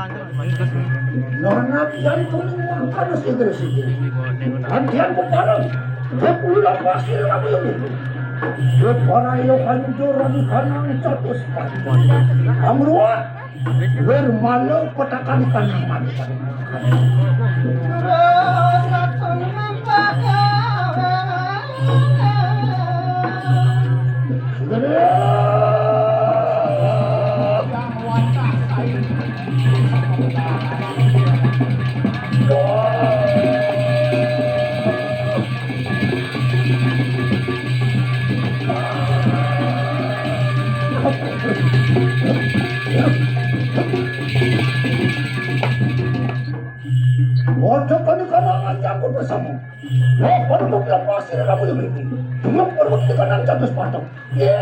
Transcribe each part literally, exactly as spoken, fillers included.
Nona pian kuning mangkana sigre-sigre. Antian kuparang. Kepula pasir rabu yang itu. Keparayo hanjur rabu kanang catus panjang. Amrua. Bermalo petakan kanang manis. Ojo kene karangan campur bersama. Wah, baru mau bilang pasir kamu yang ini. Cuma perlu ditekan campur sepatu. Ya.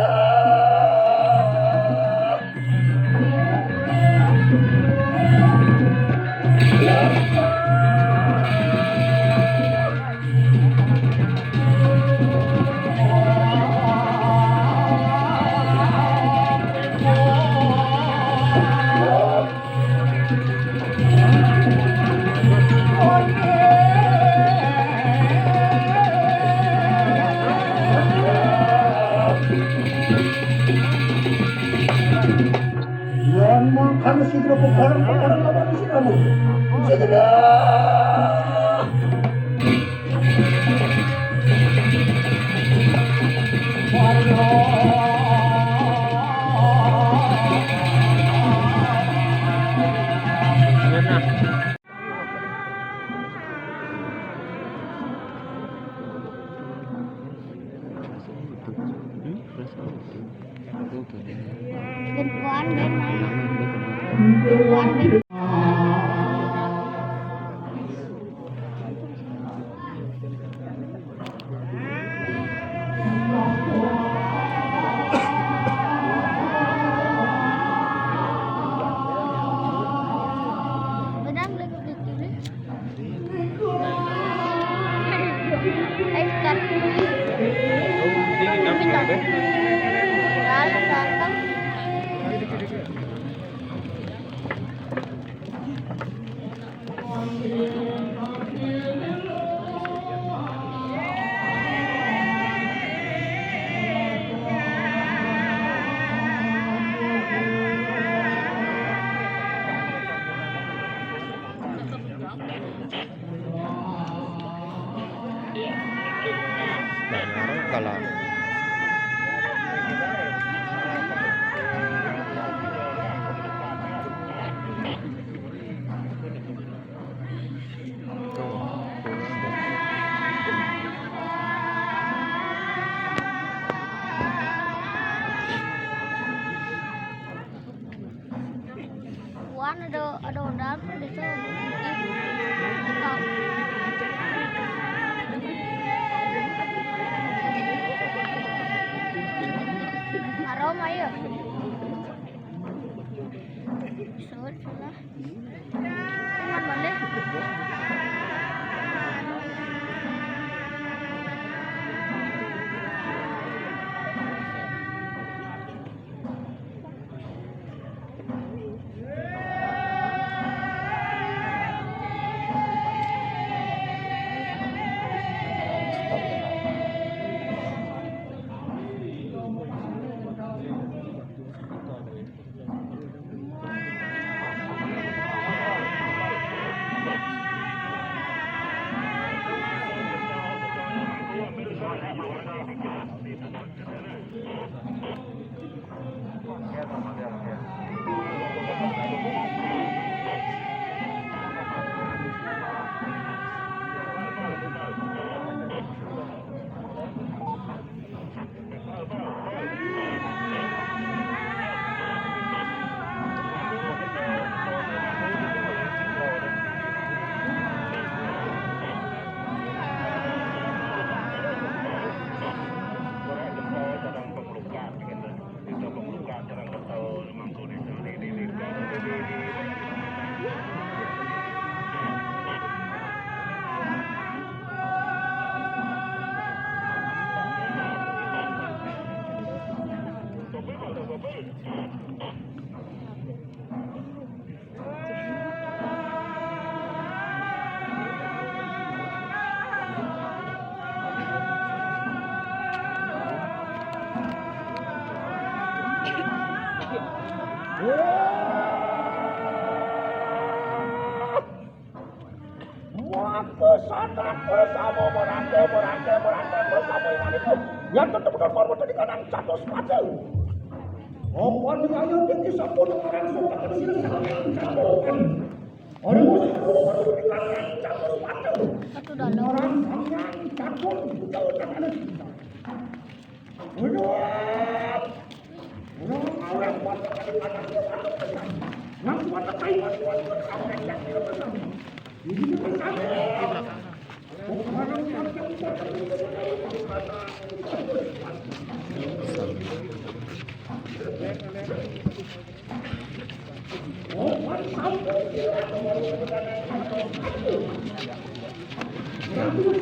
Yang makan sidro peparang-peparang lawan si kamu. Segera. Wan ada ada orang di sana. Aroma ya. Sud lah. Cuman mana? Maka satrat bersama merangkai, merangkai, merangkai bersama ingat itu. Yang tetap dan hormat di kanan jatuh sepatu. Apa nih ayo tinggi sampun orang suka kecil sama yang jatuh. Orang musuh baru di kanan jatuh sepatu. Satu dalam. Orang sama yang jatuh jauh jangan. Udah.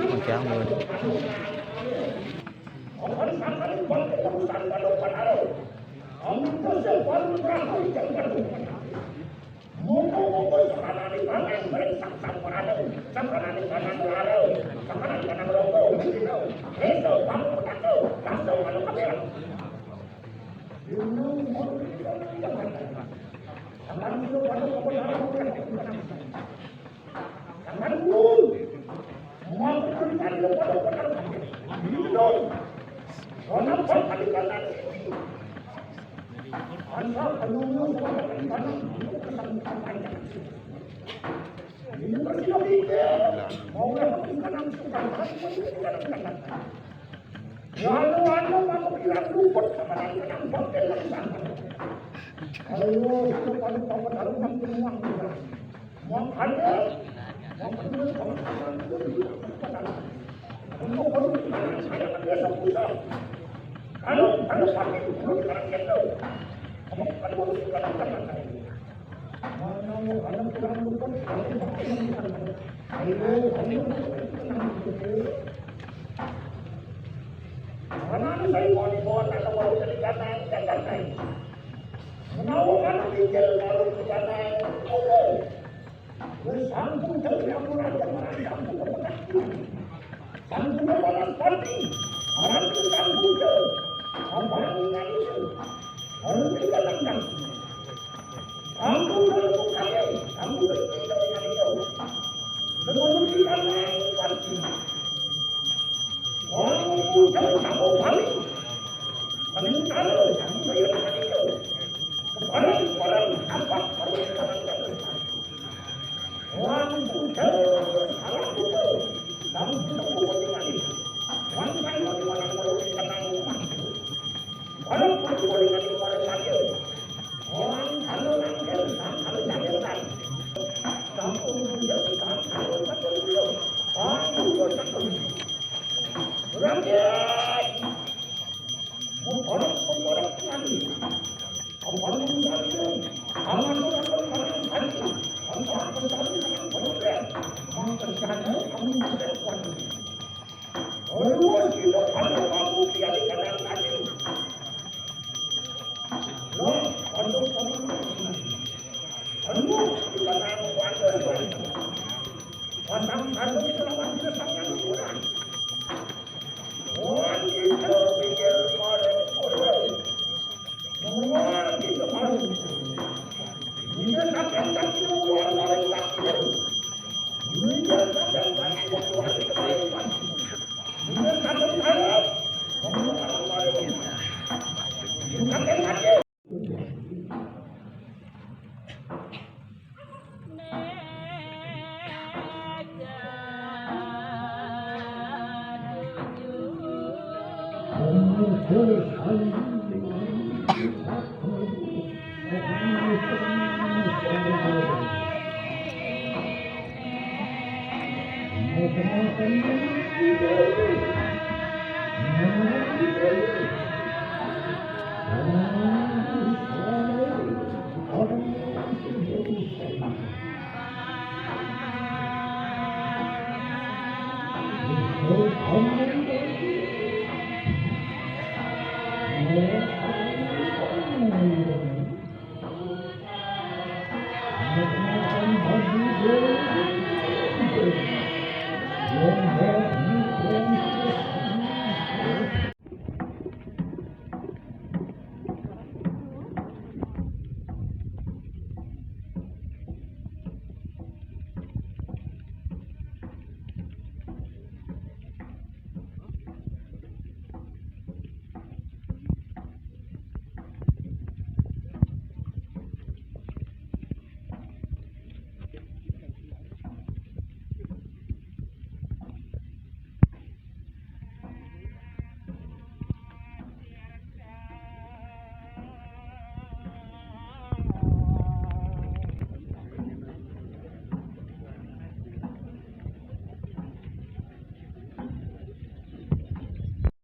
Oke, aman. Lalu anu kamu bilang luput sama yang bangkit lagi sana. Ayo, itu paling tahu dalam yang penuang juga. Makanya, makanya kamu jangan dulu. Kamu baru bilang saya kan biasa putar. Kalau, kalau sakit, belum sekarang gitu. Kamu kan baru sekarang kan.